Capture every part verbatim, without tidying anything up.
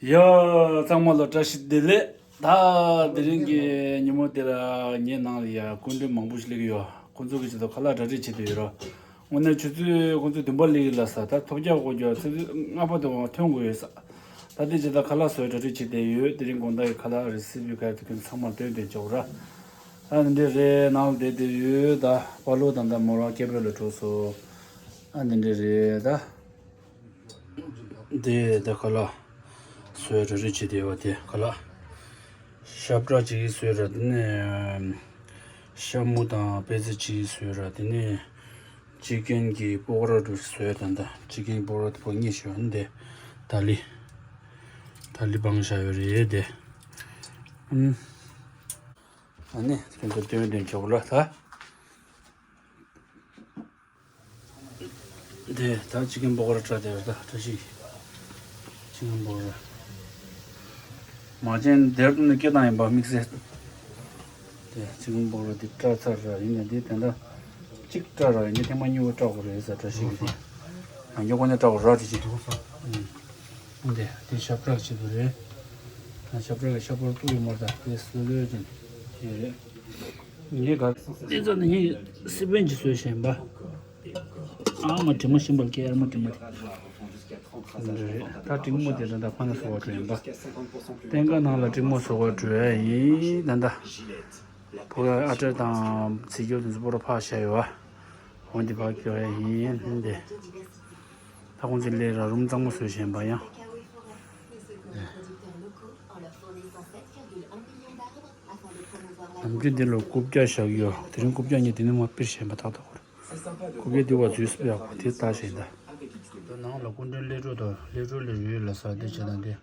ཡ། ཚང་མ་ལ་བཀྲ་ཤིས་བདེ་ལེགས། ད་དེ་རིང་གི་ཉིན་མོ་དེ་ལ་ངའི་ནང་ལ་ཡ་སྐུ་མགྲོན་མང་པོ་ཞིག་སླེབས་ཀྱི་ཡོད། ཁོང་ཚོ་གི་ཆེད་དུ་ཁ་ལག་གྲ་སྒྲིག་བྱེད་བསྡད་ཡོད་ར། དངོས་གནས་ཆུ་ཚོད་ཁོང་ཚོ་བདུན་པ་སླེབས་ཀྱི་ལ་ས། ད་ཐོབ་རྒྱག་དགོས་རྒྱུ་ཆུ་ཚོད་ལྔ་པ་དེ་འོང་ཐོན་དགོས་ཡོད་ས། ད་དེ་ཆེད་དུ་ཁ་ལག་བཟོས་གྲ་སྒྲིག་བྱེད་བསྡད་ཡོད། དེ་རིང་དགོང་དག་གི་ཁ་ལག་རི་སི་པི་ག་ཚོད་ཀྱི་ཚང་མར་སྟོན་བསྡད་ཆོག་ར། ཨ་འདི་འདྲས་རེད། ནང་ལ་བསྡད་བསྡད་ཡོད། ད་པ་ལོ་དང་ད་མོ་རང་སྐད་འབོད་ལ་འགྲོ་སོང་། ཨ་འདི་འདྲས་རེད་ད། འདི་ད་ཁ་ལག་བཟོས་གྲ་སྒྲིག་བྱེད་བསྡད་ཡོད། དེ་ཁ་ལག་ཤ་བཀྲ་གཅིག་བཟོས་ར། དེ་ནས་ཤ་མུ་དང་པད་ཚལ་གཅིག་བཟོས་ར། དེ་ནས་ཅི་ཀན་གྱི་པོ་ཀོ་ར་འདྲ་བཟོས། ད་ད་ཅི་ཀན་པོ་ཀོ་ར་དེ་པོ་གཉིས་བཟོས། འདི་ད་ལི་ད་ལི་སྦང་བཞག་ཡོད་རེད་དེ། ཨུམ། ཨ་ནི་ཁྱོད་ཚོ་སྟོན་སྟོན་ཆོག་ལ་ད། དེ་ད་ཅི་ཀན་པོ་ཀོ་ར་བཀྲ་དེ་རེད་ད། བཀྲ་ཤིས་ཅི་ཀན་པོ་ཀོ་ར། མ་བྱན་དེར་དུ་ནི་སྐད་བཏང་ཡིན་པ་དམིགས་བསལ། དེ་ཅི་ཀན་པོ་ཀོ་ར་དེ་བཀྲ་ཚར་ར། ཡིན་ནས་དེ་དེ་འདྲ་གཅིག་བཀྲ་ར། ཡིན་ནས་ཐེངས་མ་གཉིས་པ་བཀྲ་དགོས་རེད་ཟེར། བཀྲ་ཤིས་ཀྱི་དེ་ང་ཉོ་གོ་ནས་བཀྲ་དགོས་ར། དེ་ཅི་འདུག་ས། ཨུམ། འདི་དེ་ཤ་བཀྲ་ཅིག་ཏུ་རེད། ང་ཤ་བཀྲ་གི་ཤ་ཕོར་བཏུག་ཡོད་མ་རེད་ད། དེ་སུ་ལོས་ཅན་ཞེས་རེད། ངས་ག་དེ་ཚོ་ནི་ངས་སི་པན་གྱི་བཟོས་བཞིན་པ། ཨ་མ་དྲི་མ་ཤིན་པ་ཀེ་ཨ་མ་དྲི་མ་དེ་རེད། ད་དྲིང་མོ་དེ་ད་ད་ཕ་ན་སོ་བ་བྲོས་ཡིན་པ། སྟེང་ཀ་ནང་ལ་དྲིང་མོ་སོ་བ་བྲོས་ཡིན་ད་ད། བུ་ཨ་ཏྲ་དང་ཚིག་སྐྱོར་དེ་ཚོ་པོ་ར་ཕག་ཤ་ཡོད་བ། འོན་ཏེ་ཕག་སྐྱོ་ཡིན་འདི། ད་ཁོང་ཚོས་ལས་ར་རུམ་གཙང་མོ་བཟོས་བཞིན་པ་ཡང་། ནམ་རྒྱུན་འདི་ལ་རྐུབ་བཀྱག་བཞག་ཡོད། དེ་རིང་རྐུབ་བཀྱག་གཉིས་དེ་ནས་མ་སྤེར་བཞིན་པ་ཏག་ཏག་ཁོར། རྐུབ་བཀྱག་འདི་བ་འཛུལ་སྤེ་ཡག་པོ་དེ་ལྟ་བཞིན་ད། ད་ནང་ལ་སྐུ་མགྲོན་སླེབས་འགྲོ་དང་སླེབས་འགྲོ་ལས་ཡོད་ལ་ས་དེ་བྱེད་དང་དེ།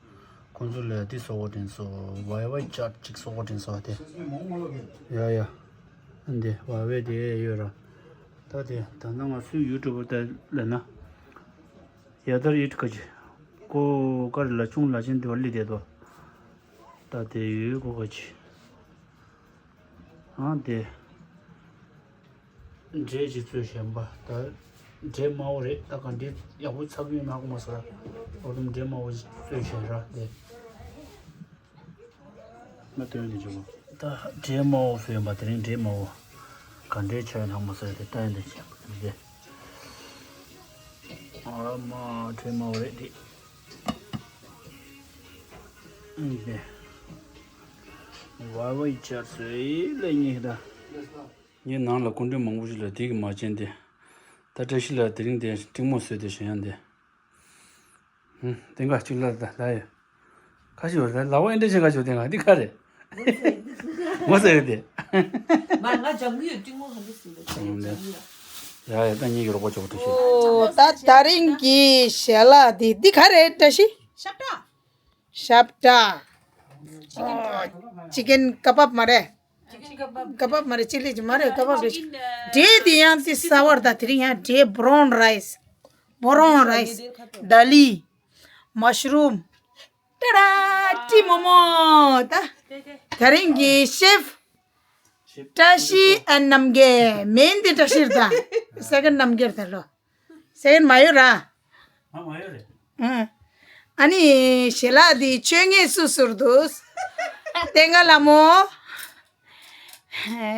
ཁོང་ཚོ་ལ་དེ་སོགས་དྲན་སོ། ཝའི་ཝའི་ཅཱཊ་ཅིག་སོགས་དྲན་སོ་དེ། ཡ་ཡ། འདི་ཝའི་ཝའི་དེ་ཡོད་ར། ད་དེ་ད་ནང་ང་སུ་ཡུ་ཊུབ་པར་ལ་ན། ཡ་དར་ཡིད་ཁ་ཅི། ཀོ་ཀར་ལ་ཆུང་ལ་ཆེན་དེ་བར་ལི་དེ་དོ། ད་དེ་ཡོད་ཀོ་ཁ་ཅི། ཨ་དེ། འབྲས་ཀྱི་བཙོས་བཞིན་པ་ད། འབྲས་དམར་པོ་རེད་ད། ག་འདི་ཡག་པོ་ཚ་གི་ཡོད་མ་གོ་མ་སོ་ར། ཨོ་དུམ་འབྲས་དམར་པོ་བཙོས་བཞིན་ར་དེ། མ་སྟོན་དེ་ཆོག་གོ། ད་འབྲས་དམར་པོ་བཙོས་ཡིན་པ་དེ་རིང་འབྲས་དམར་པོ། ག་འདྲའི་ཆ་ཡོད་ན་མ་སོ་ར་དེ་ལྟ་ཡིན་དེ་ཆ་དེ། ཨ་མ་འབྲས་དམར་པོ་རེད་དེ། ཨ་དེ། ཝའི་ཝའི་ཅཱཊ་བཙོས་ལས་ཉེ་ད། ངའི་ནང་ལ་སྐུ་མགྲོན་མང་པོ་ཞིག་ལ་དེ་གི་མ་བྱན་ཏེ། ད་བཀྲ་ཤིས་ལ་དེ་རིང་དེ་ཀྲིང་མོ་བཟོས་ཏེ་བཞེངས་ཡང་དེ། ཧུམ། དེང་ག་གཅིག་ལ་ད་ལ་ཡ། ཁ་ཤི་བ་ལ་ལ་བ་ཨེ་འདྲ་ཞིག་ག་ཞོ་དེང་ག་འདི་ག་རེད། མོ་ཟེར་དེ། མ་ང་ལྗང་གུ་ཡོད་ཀྲིང་མོ་ག་འདྲ་ཟེར་ལ་ལྗང་གུ་ཡོད། ཡ་ཡ་ད་ངེད་ཀྱི་རོགས་པ་ཆོག་བཀྲ་ཤིས། ཨོ་ད་ད་རིང་གི་ཞལ་ལག་འདི་འདི་ག་རེད་བཀྲ་ཤིས། ཤ་བཀྲ། ཤ་བཀྲ། ཨོ། ཅི་ཀན་ཀ་བབ་མ་རེད། ཀ་བབ་མ་རེད། ཅི་ལི་ཅི་མ་རེད། ཀ་བབ་རེད། འབྲས་དེ་ཡང་དེ་སོ་བར་ད་དེ་རིང་ཡང་འབྲས་བོ་རོན་རའི་སི། བོ་རོན་རའི་སི། ད་ལི། མ་ཤ་རུམ། ཏྲ་ཏྲ་ཏྲི་མོ་མོ་ད། ད་རིང་གི་ཤེཕ། བཀྲ་ཤིས་ཨན་རྣམ་རྒྱལ་མིན་དེ་བཀྲ་ཤིས་ད། སེ་ཀན་རྣམ་རྒྱལ་ད་ལོ། སེ་ཀན་མ་ཡོད་ར། ཨ་མ་ཡོད་རེད། ཨ་ནི་ཞལ་ལག་འདི་མཆོད་ངེས་སུ་ཟུར་དུ། བསྟན་དགའ་ལྷ་མོ།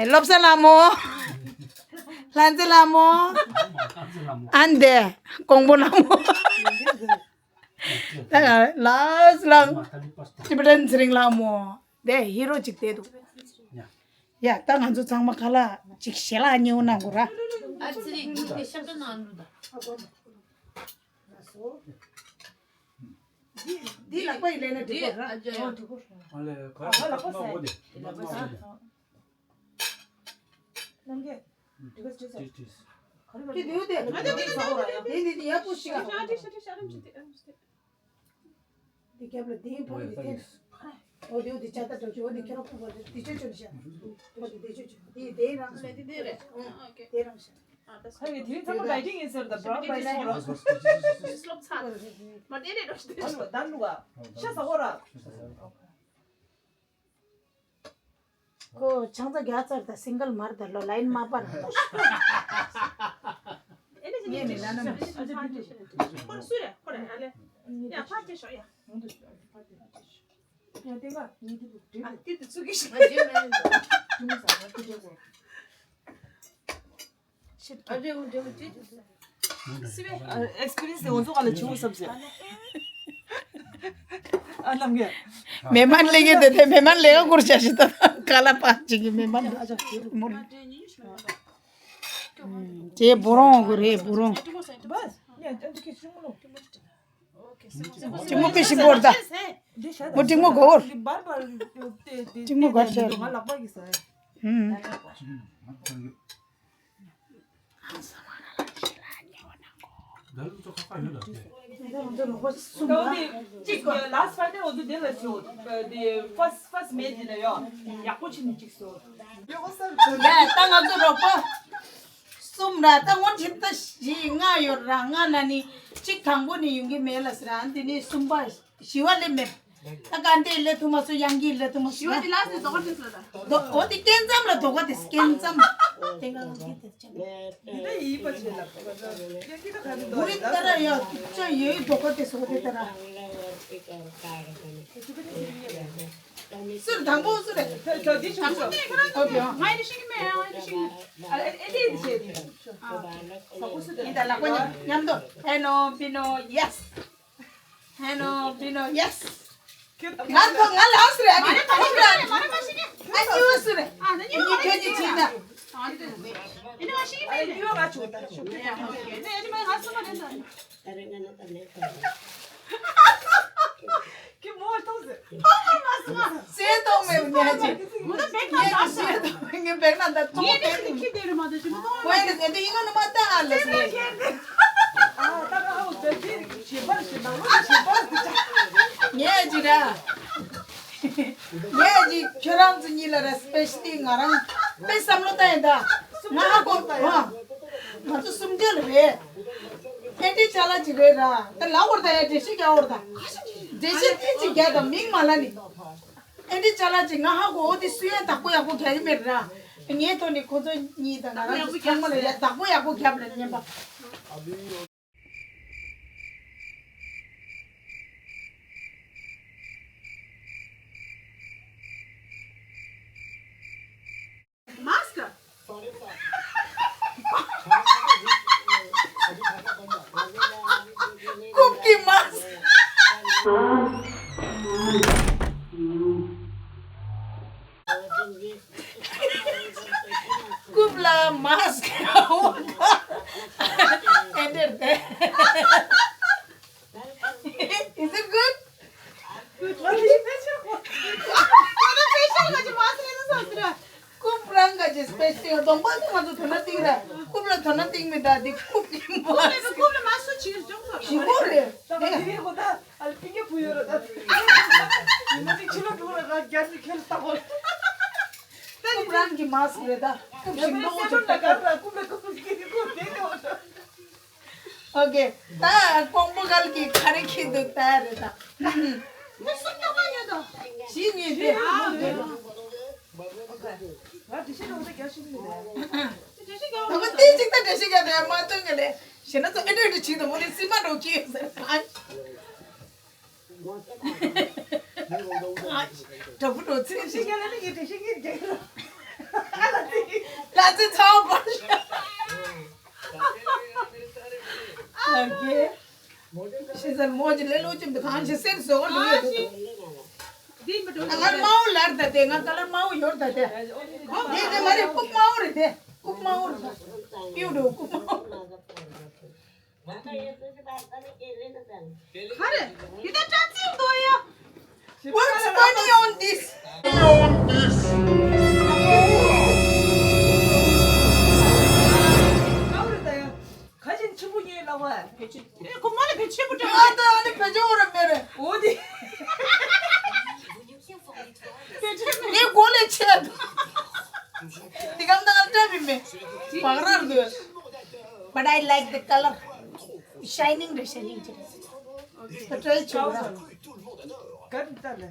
བློ་བཟང་ལྷ་མོ། ལྷ་མཛེས་ལྷ་མོ། ཨ་མ་ལྷ་མཛེས་ལྷ་མོ། ཨན་དེ་ཀོང་པོ་ལྷ་མོ། ད་ལགས་ལགས་ཨ་མ་ཏ་ལི་པ་སི་ཏ། ཊི་བེ་ཊན་ཚེ་རིང་ལྷ་མོ། དེ་ཧི་རོ་གཅིག་བསྡད་འདུག་ཡ། ཡ་ད་ང་ཚོ་ཚང་མ་ཁ་ལག་ཅིག་ཞལ་ལག་ཉེ་བོ་གནང་དགོས་ར། ཨ་ཙི་རི་ངས་ཤ་བཀྲ་གནང་འདུག་ད། འདི་ལག་པ་ཡིས་ལེན་ན་འགྲིག་གོ་ར། འདི་ཨ་ཅག་ཡ། འགྲིག་གོ་ར། ཨ་ལས་ག་ཨ་ལག་པ་ཟས། འདི་ལག་པ་ཟས། རྣམ་རྒྱལ། འགྲིག་ག་འགྲིག་ག་ཅི་ཅི། ག་རེ་ག་རེ། འདི་འདི་ཡ་པོ་ཞིག་ཨ། འདི་འདི་འདི་ཡ་པོ་ཞིག་ཨ། ཨ་འདི་ཤ་འདི་ཤ་འདི་ཤ་འདི་ཤ་འདི་ཤ། འདི་རྒྱབ་ལ་འདི་ཕོ་གི་དེ། འོ་དེ་འོ་དེ་ཆ་ད་འགྲོ་ཆུ་འོ་དེ་ཁྱེད་རང་ཁུག་པ་དེ་ཆ་ཆོད་ཤ། འོ་དེ་དེ་ཆོད་ཆོད་དེ་དེ་རང་ཤ། དེ་དེ་རེད། ཨ་ཨོ་ཁེ། དེ་རང་ཤ། ཨ་ད་ཧ་གི་དེ་ཚང་མ་ལ་ཀིང་ཡིན་ཟེར་ད་བྲའོན་བའི་ནེ་ཊི་ལོ། སི་ལོབ་ཚ། མ་དེ་རེད་འགྲོ་ཤི་དེ། ད་ལུ་ག་ཤ་ཟ་གོ་ར། ཁོ་ཆང་ས་རྒྱག་ཚར་ད་སིང་གལ་མར་ད་ལོ་ལ་ཡིན་མ་པར་ད། ཨེ་ནས་ངས་ནི་ལ་ན་མ། ཁོ་ར་སུ་རེད་ཁོ་ར་ཨ་ལེ། ཡ་ཕར་སྐྱེལ་ཤོག་ཡ། ཡ་དེ་ག་ཡ་དེ་ལུག་དེ་ཨ་ལུག་དེ་དུ་ཚུགས་ཀྱི་ཤོག་ཨེགསི་པི་རི་ཡན་སི་དེ་ང་ཚོ་ག་ལ་བྱུང་བསམ་ཟེར། ཨ་ལམ་གྱི། མེ་མན་ལེ་གི་དེ་དེ་མེ་མན་ལེ་ག་སྐོར་བྱ་ཞིག་ད་ག་ལ་པ་ཅིག་གི་མེ་མན་ལེ། ཨ་ཅག་དེ་རུ། ཅེ་བུ་རོང་གི་རེད་བུ་རོང་། ཅི་མོ་ཀི་ཤི་བོར་ད། མོ་ཏིང་མོ་གོར། ཏིང་མོ་གོར་ཆེ། ཧུམ། གཅིག་ལ་སི་ཕ་ནེ་འོ་དེ་ལ་ཞུ། དེ་ཕར་སི་ཕར་སི་མེ་དེ་ལ་ཡོད། ཡག་པོ་བྱས་ནས་གཅིག་བཟོ། ཡ་ད་ང་ཚོ་རོགས་པ་གསུམ་ར། ད་སྔོན་ཆད་ད་བཞི་ལྔ་ཡོད་ར། ལྔ་ན་ནི་གཅིག་དང་པོ་ནི་ཡོང་གི་མེད་ལ་ཟེར། ཨ་འདི་ནི་གསུམ་པ་བཞི་བ་ལེ་མེད། ད་ག་འདི་ལེ་ཐུ་མ་སུ་ཡང་གི་ལེ་ཐུ་མ་སུ་ཡང་གི་ལེ་ཐུ་མ་སུ་ཡང་། འོ་དེ་སྐེ་མཚམས་ལ་དོ་ག་དེ་སྐེ་མཚམས། དེ་ག་ལ་གི་དེ་ཆ། འདི་ད་ཡིད་པ་ཆེ་ལ། ཡང་གི་ད་ག་འདི་དོ་ཡིད་ད་ར་ཡ་ཅ་ཡེ་དོ་ག་དེ་སོ་དེ་ད་ར། སུར་དང་པོ་སུ་རེད། ད་ད་འདི་ཆུང་ཆུང་། ཨོ་ཀེ། ང་ཡི་ཤིང་མེ་ཡང་ཡི་ཤིང་མེ། ཨ་ཨེ་ཨེ་འདི་འདི་ཆེ་འདི། ཨ་ད་ལ་ཀོ་ཉམ་ཉམ་དོ། ཧེ་ནོ་བི་ནོ་ཡེ་སི། ཧེ་ནོ་བི་ནོ་ཡེ་སི། ང་ཐོ་ང་ལ་སུ་རེད། ཨ་ནི་ཐོ་ར་ཨ་ནི་ཡོ་སུ་རེད། ཨ་ནི་ཡོ་ཁྱོད་ཀྱི་ཆིག་ན། ཨ་ནི་ཡོ་ཤིང་མེ། ཨ་ནི་ཡོ་ང་ཆུ་ད་ཆུ། ཨ་ནི་ང་སུ་མ་རེད་ད། ཁྱི་མོ་ཐོག་ཟེར། ཐོག་མ་མ་སོང་། སེ་ཐོག་མེད་ཉལ་ཅིག་ངུ་ད་བེག་ན་ད་ད། ངས་བེག་ན་ད་ཐོག་ངས་ནི་ཁྱི་དེ་རུ་མ་ད་ཞུ་མ་ཐོག་ཁོས་ནི་ཟེར་དུས་ཡིན་ནོ་ནི་མ་ད་ཨ་ལ་ཟེར། ཨ་ད་ཨ་འོ་ད་དེ་ཞེ་པར་ཞེ་ན་ལོ་ཞེ་པར་དུ་ཆ། ཉལ་ཅིག་ར། ངས་ཅིག་ཁྱོད་རང་ཚོ་གཉིས་ལ་ར་སི་པེ་ཤལ་ཏི་ང་རང་དཔེ་བསམ་བློ་བཏང་ཡིན་ད། ང་ཧ་གོ་བ། ང་ཚོ་སུམ་བརྒྱ་ལ་རེད། ཨེ་འདྲའི་ཅ་ལག་ཅིག་རེད་ར། ད་ལ་འོར་ད་ཡ་འགྲེལ་བཤད་རྒྱག་འོར་ད། འགྲེལ་བཤད་ཏི་ཅིག་རྒྱག་ད་མིང་མ་ལ་ནི། ཨེ་འདྲའི་ཅ་ལག་ཅིག་ང་ཧ་གོ། འོ་དེ་སུ་ཡང་བདག་པོ་ཡག་པོ་རྒྱག་གི་མེད་ར། ངའི་ཐོག་ནས་ཁོ་ཚོ་གཉིས་དང་ང་རང་ཚོ་ཚང་མ་ལ་ཡ་བདག་པོ་ཡག་པོ་རྒྱབ་ལ་ཉན་པ། མཱ་སི་ཀ། རྐུབ་ཀྱི་མཱ་སི་ཀ། རྐུབ་ལ་མཱ་སི་ཀ་འོ་ད། ཨེ་འདྲ་རེད། Is it good? རྐུབ་རང་ག་ཅིག་སི་པེ་ཤལ་གདོང་པ་ང་ཚོ་དོ་ན་ཏིག་ར། རྐུབ་ལ་དོ་ན་ཏིག་མི་འདྲ་འདི་རྐུབ་ཀྱི་མཱ་སི་ཀ། རྐུབ་ལ་མཱ་སི་ཀ་ཞིག་ཅུང་ཙམ་ཞིག་པོ་རེད། ད་ང་དེ་རིང་ཧོ་ད་ཨ་ལ་པིང་གེ་བུ་ཡོད་ར་ད། ཡིན་ན་ཅིག་ཕྱི་ལོགས་འགྲོ་ར་རྒྱ་ནི་ཁྱེར་ལྟ་བོ། རྐུབ་རང་གི་མཱ་སི་ཀ་རེད་ད། རྐུབ་ཞིག་མདོག་ཅིག་ད་ག་ར་རྐུབ་ལ་རྐུབ་ཀྱི་རྐུབ་དེ་ག་བ། ཨོ་ཀེ། ད་ཀོང་པོ་གལ་གྱི་ག་རེ་ཁྱི་འདུག་ད་རེད་ད། མི་སུ་ཉོ་མ་ཉོ་དོ། ཞི་ཉོས་ཏེ། ང་དྲི་ཤེས་རོགས་ད་རྒྱ་ཞིག་མི་རེད། ད་མ་དེ་ཅིག་ད་དྲི་ཤེས་རྒྱ་དེ་མ་སྟོན་གི་ལེ། ཞེ་ན་ཚོ་ཨེ་འདྲ་འདྲ་བྱེད་དུ་མོ་དེ་སི་མ་འགྲོ་ཁྱི་ཟེར། དྲ་བུ་འགྲོ་ཚེ་ཞིག་ག་ལ་ནི་ངས་དྲི་ཤེས་ངས་རྒྱ་ལ་ཚེ་ཚ་བ་པར། ཨ་ཀེ། ཤེས་ཚར་མོ་ཅི་ལེ་ལོ་ཅི་འདི་གང་ཞིག་སེམས་བཟོ་བ་འགྲོ་ཡོད་འདུག་ང་དམར་པོ་ལར་ད་དེ་ང་ཀ་ལར་དམར་པོ་ཡོར་ད་དེ། དེ་དེ་མ་རེད། རྐུབ་དམར་པོ་རེད་དེ། རྐུབ་དམར་པོ་རེད་ད། ཡོད་འགྲོ་རྐུབ་དམར་པོ། ག་རེ། འདི་ད་སྐྲ་ཚིག་འདུག་ཡ། What's funny on this? ཁ་ཅིག་ཆེན་པོ་ཉོས་ལ་བ། ཨེ་ཁོ་མོ་ལ་བེད་ཆེན་པོ་སྤྲད། ཨ་ད་ཨ་ནི་བེད་ཆོག་ར་མེད་རེད། འོ་དེ། ངའི་མགོ་ལས་ཆེ། འདི་གམ་ད་ང་སྤྲད་པའི་མེད། བག་རར་འདུག But I like the color. Shining རེད། ཤའི་ནིང་ཅིག་རེད། ད་སྤྲད་ཆོག་ར། ག་རེ་ལྟ་ལེ།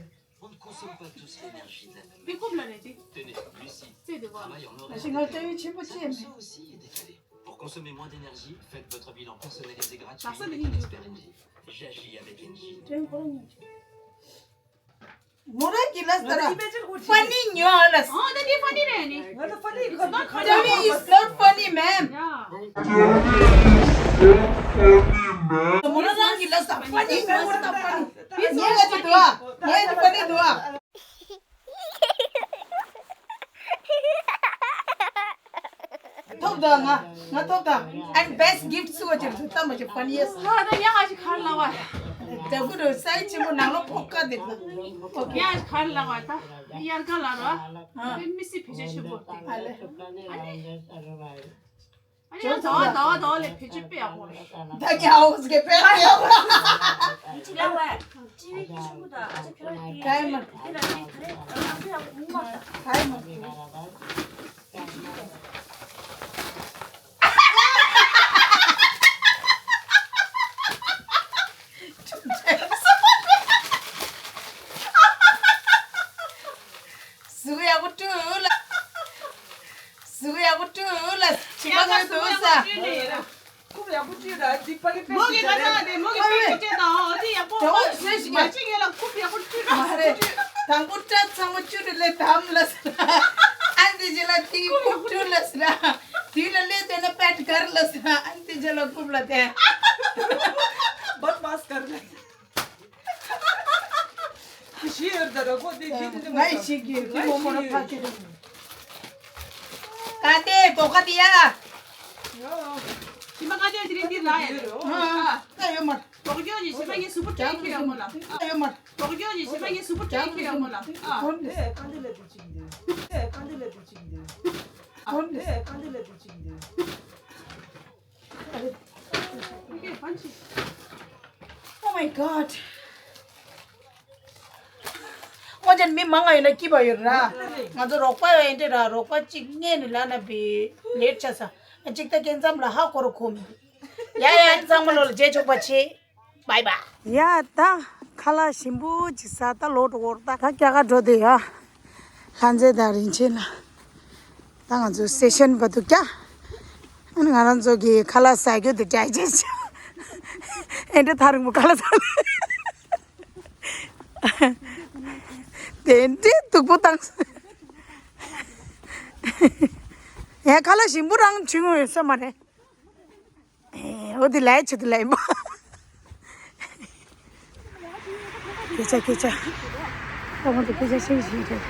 པི་ཀུབ་ལ་རེད་དེ། རྩེ་དེ་བ། ང་ཞིག་ང་སྤྲད་ཡུལ་ཆེན་པོ་ཅི་ཡང་མེད། Pour consommer moins d'énergie, faites votre bilan personnalisé gratuit avec Expert Engie. J'agis avec Engie. ངོ་རང་གི་ལ་ས་ར་ཕ་ནི་ཉོ་ལ། ཨོ་ད་དེ་ཕ་ནི་རེད་ནི། ང་ད་ཕ་ནི་རེད། It's not funny. It's not funny, ma'am. Yeah. ངོ་རང་གི་ལ་ས་ཕ་ནི་ཉོ་ལ་ད་ཕ་ནི། It's not funny. ངས་ཀྱི་དུ་ཨ། ངས་ཀྱི་ཕ་ནི་དུ་ཨ། ཐོབ་དང་ང་ང་ཐོབ་དང་། And best gift སུ་བ་ཅིག་ཐོབ་དང་མ་ཅིག་ཕ་ནི་ཡེས། ཨ་ད་ཡང་ཨ་ཅིག་ཁར་ལ་བ། ད་གུ་རུ་སའི་ཆེན་པོ་ནང་ལོ་ཕོག་ཀ་དེ་ད། ཡང་ཨ་ཅིག་ཁར་ལ་བ་ད། དབྱར་ཁ་ལ་ར། ཨ། དཔེ་མི་སྲིད་བེད་སྤྱོད་ཆེན་པོ་དེ། ཨ་ལེ། ཨ་ནི། ཨ་ནི་ཡང་ཟླ་བ་ཟླ་བ་ཟླ་བ་ལས་བེད་སྤྱོད་དཔེ་ཡག་པོ་རེད། ད་ཉི་ཧོ་སི་གེ་པེ་ཡག་པོ། ཅི་ལ་བ། ཅི་བི་ཅི་ཆུང་ད་ཨ་ཅག་ཁྱོད་ལ་དེ། ཁའི་མ། དེ་ལ་དེ་ག་རེ་ཨ་ཅག་ཡག་པོ་མ་ད། ཁའི་མ། གཟུགས་ཡག་པོ་སྤྲུལ་ལ། གཟུགས་ཡག་པོ་སྤྲུལ་ལ། ཕྱི་པ་ངོས་དུ་ས། རྐུབ་ཡག་པོ་སྤྲུལ་ལ་འདི་པ་ལི་པེ་མོ་གི་ཁ་ཚ་དེ་མོ་གི་པེ་ཅི་ཅེ་དང་འདི་ཡག་པོ་དེ་འོ་ཟེར་ཞིག་མ་ཅི་ངེ་ལ་རྐུབ་ཡག་པོ་སྤྲུལ་ལ། མ་རེད། དང་པོ་སྐྲ་ཚང་མ་བཅུ་དྲུག་ལས་དམ་ལ་ཟེར། ཨ་འདི་ཅི་ལ་དེའི་རྐུབ་སྤྲུལ་ལ་ཟེར། དེ་ལ་ལས་དེ་ན་པེད་དཀར་ལ་ཟེར། ཨ་འདི་ཅི་ལ་རྐུབ་ལ་དེ། བར་མ་སྐར་ལ། ཞི་ཡོད་ད་ར་གོ་དེ་ཞི་དེ་ང་ཡི་ཞིག་གི་དེ་མོ་མོ་ར་ཕ་ཁེ་རེ། ཀ་ཏེ་དོ་ཀ་ཏི་ཡ། ཞི་མ་ཀ་ཏེ་དེ་རིང་འདི་ལ་ཡ། ཨ་ཡོད་མ། དོ་ཀྱོ་ནི་ཞི་མ་ངའི་སུ་པུ་ཏྲེ་ཁེ་ཡོད་མོ་ལ། ཨ་ཡོད་མ། དོ་ཀྱོ་ནི་ཞི་མ་ངའི་སུ་པུ་ཏྲེ་ཁེ་ཡོད་མོ་ལ། ཨ། ཨེ་ཀ་ཏེ་ལ་དེ་ཅིག་འདི། ཨེ་ཀ་ཏེ་ལ་དེ་ཅིག་འདི། ཨེ་ཀ་ཏེ་ལ་དེ་ཅིག་འདི། Oh my god. སྔོན་ཆད་མི་མང་ང་ཡོད་ན་སྐྱིད་པ་ཡོད་ར། ང་ཚོ་རོགས་པ་ཡོད་ཡིན་དེ་ར། རོགས་པ་གཅིག་རྙེད་ནས་ལ་ན་བི་ལེད་ཆ་ས། གཅིག་ད་སྐྱེ་མཚམས་ལ་ཧ་གོ་རོ་ཁོམ། ཡ་ཡ་གཙང་མ་ལོ་ལ་རྗེས་ཆོག་པ་ཆེ། Bye bye. ཡ་ད་ཁ་ལག་ཞིམ་པོ་ཅིག་ཟ། ད་ལོག་འགྲོ་གོ་ར། ད་ད་སྐྱ་ཀ་འགྲོ་དེ་ཡ། ལྷ་མཛེས་དང་རིན་ཆེན་ལ། ད་ང་ཚོ་སེ་ཤན་བར་དུ་བསྐྱལ། ཨ་ནི་ང་རང་ཚོ་གི་ཁ་ལག་ཟ་རྒྱུ་དེ་ཌའི་ཇེ་སི་ཊི་བྱས། ཨེ་འདྲ་ཐག་རིང་པོ་ཁ་ལག་ཟ་ལ། དེ་འདྲའི་སྡུག་པོ་བཏང་། ཡ་ཁ་ལག་ཞིམ་པོ་རང་བྱུང་ཡོད་ས་མ་རེད། ཨེ། འོ་དེ་ལས་ཆེ་དེ་ལས་མ། སྐད་ཆ་སྐད་ཆ། ད་ང་ཚོ་སྐད་ཆ་བཤད་བཞིན་རེད།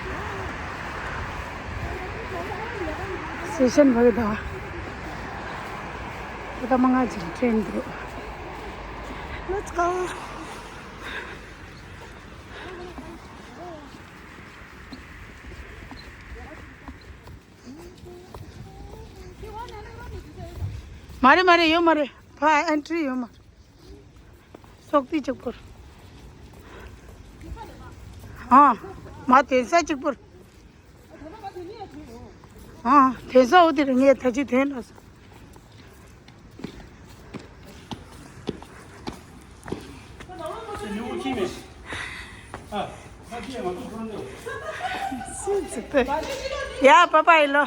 སེ་ཤན་བར་དང་། ད་ལྟ་མ་ང་ཅིག་ཊེན་འདུག Let's go. མ་རེད་མ་རེད། ཡོད་མ་རེད། ཕ་ཨེན་ཊི་རི་ཡོད་མ་རེད། སོག་ཏི་གཅིག་པུར། ཨ། མ་དེ་ས་གཅིག་པུར། ཨ། དེ་ས་འོ་དེ་རེད། ངས་ད་ཅི་དེ་ལ་ས། ཡ་པ་པ་ཡི་ལོ།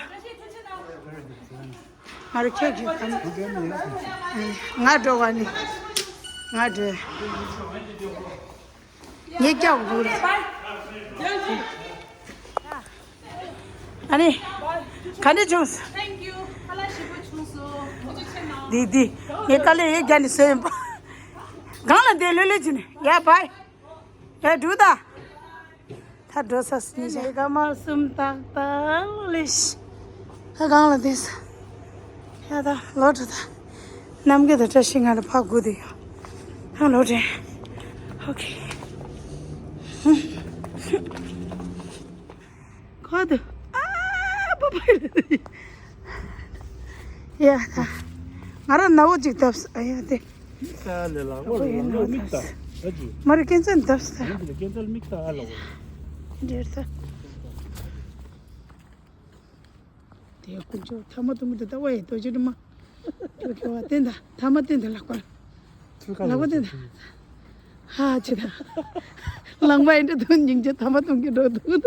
ང་རུ་ཁྱེད་ཀྱི་ཁམས། ང་འགྲོ་བ་ནི། ང་འགྲོ། ངས་སྐྱབས་དགོས་རེད། ཨ་ནི། ག་འདྲ་བྱུང་སོང་། Thank you. ཁ་ལག་ཞིམ་པོ་བྱུང་སོང་། ཐུགས་རྗེ་ཆེ་གནང་། འདི་འདི། ངས་དཀའ་ལས་ཡོད་རྒྱ་ནས་བཟོས་ཡིན་པ། གང་ལ་བསྡད་ལྷོད་ལྷོད་བྱས་ནས། ཡ་བའི། ཡ་འགྲོ་ད། ད་འགྲོ་ས་སི་ནི་ཞེ་ག་མ་གསུམ་ཏག་ཏག་ལེ་ཤི། ད་གང་ལ་བསྡད་ས། ཡ་ད་ལོ་འགྲོ་ད། ནམ་གི་ད་བཀྲ་ཤིས་ང་ལ་ཕ་དགུ་དེ་ཡོད། ད་ལོ་འདྲེ། ཨོ་ཁེ། ཁོ་དུ། ཨ་པ་པ་ཡ། ཡ་ད། ང་རང་ནའུ་ཅིག་བཏབ་ས། ཨ་ཡ་དེ། མིག་ལྟ་ལས་ལ་ཨོ་ཡ་ན་མིག་ལྟ། ཨ་ཅི། མ་རེད་ཀན་ཙན་བཏབ་ས། ཡིན་གྱི་ཀན་ཙན་མིག་ལྟ་ཨ་ལ་ཨོ། འདིར་ད། དེ་ཀུན་སྤྱོད་ཐ་མ་དུ་མི་དུ་ད་ཝའི་དོ་ཅི་དུ་མ། ཁྱོད་ཁྱོད་བ་བསྟན་ད་ཐ་མ་བསྟན་ད་ལག་པ། ལག་པ་བསྟན་ད། ཧ་ཅི་ད། ལང་པ་ཡིན་དུ་དུ་སྙིང་རྗེ་ཐ་མ་དུ་གི་འགྲོ་དུ་ད།